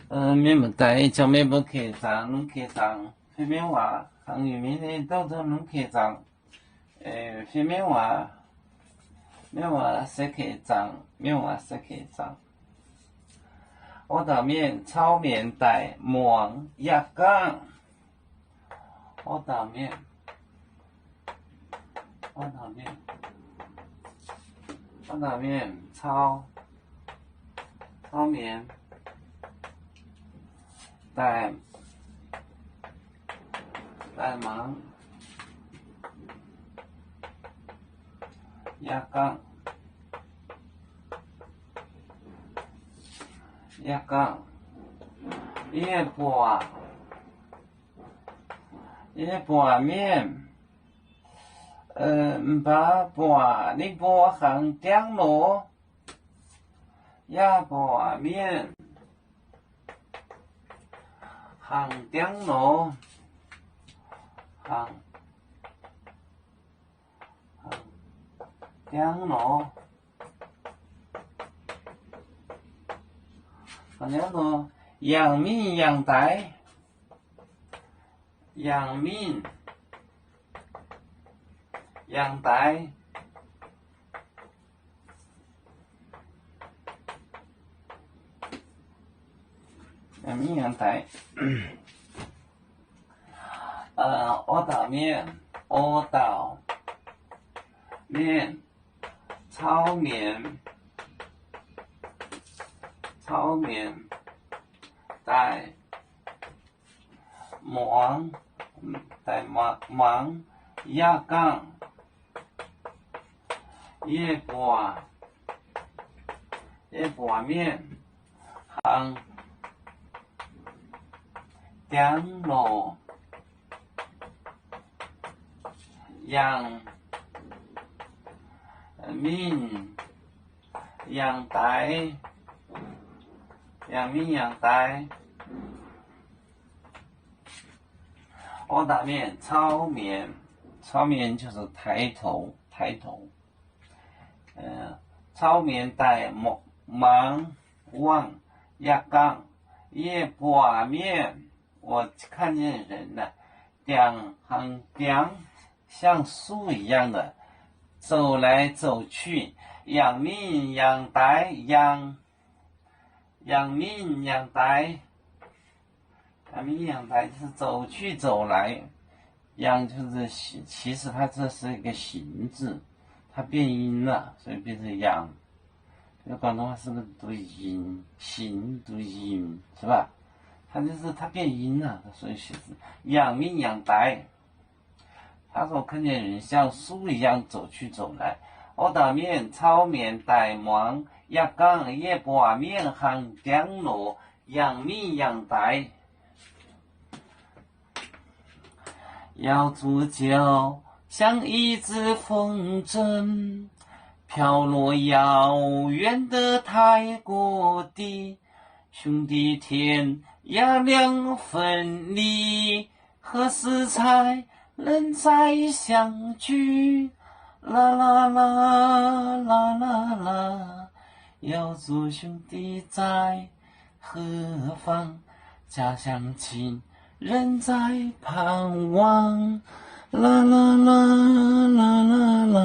Mienh muoz-doic, ih zanc meih mbuo keh zaangc, lungh keh zaangc, fai mienh waac, hangx yunh mienh nyei douh douh lungh keh zaangc. Fai mienh waac, mienh waac se keh zaangc, mienh waac se keh zaangc. Orv dauh mienh cau mienz daic muangx yaac gangv. Orv dauh mienh, orv dauh mienh, orv dauh mienh cau, cau mienz daic, daic muangx yaac gangv, yaac gangv. Yie buatc, yie buatc mienh, mv baac buatc ninh mbuo hangx diangv loz. Yie buatc mienh hangx diangv loz, hangx diangv loz, yangh mingh yangh daix, yangh mingh yangh daix, yangh mingh yangh daix. Orv dauh mienh, orv dauh mienh cau mienz, cau mienz daic muangx, daic muangx yaac gangv. Yie buatc, yie buatc mienh hangx diangv loz, yangh mingh yangh daix, yangh mingh yangh daix. Orv dauh mienh cau mienz, cau mienz 就是抬头, 抬头. 呃， cau mienz daic muangx wangh yaac gangv. Yie buatc mienh, 我看见人呢， diangh hangx diangv 像树一样的走来走去, yangh mingh yangh daix, yangh, yangh mingh yangh daix. 他们 yangh daix 就是走去走来, 样就是形，其实它这是一个形字，它变音了，所以变成样。这个广东话是不是读音？形读音，是吧？它就是它变音了，所以写字 yangh mingh yangh daix. 他说看见人像树一样走去走来。Orv dauh mienh cau mienz daic muangx yaac gangv, yie buatc mienh hangx diangv loz yangh mingh yangh daix. 腰足就像一只风筝，飘落遥远的太古地。兄弟天涯两分离，何时才能再相聚？啦啦啦，啦啦啦，腰足兄弟在何方？家乡亲人在盼望。啦啦啦，啦啦啦。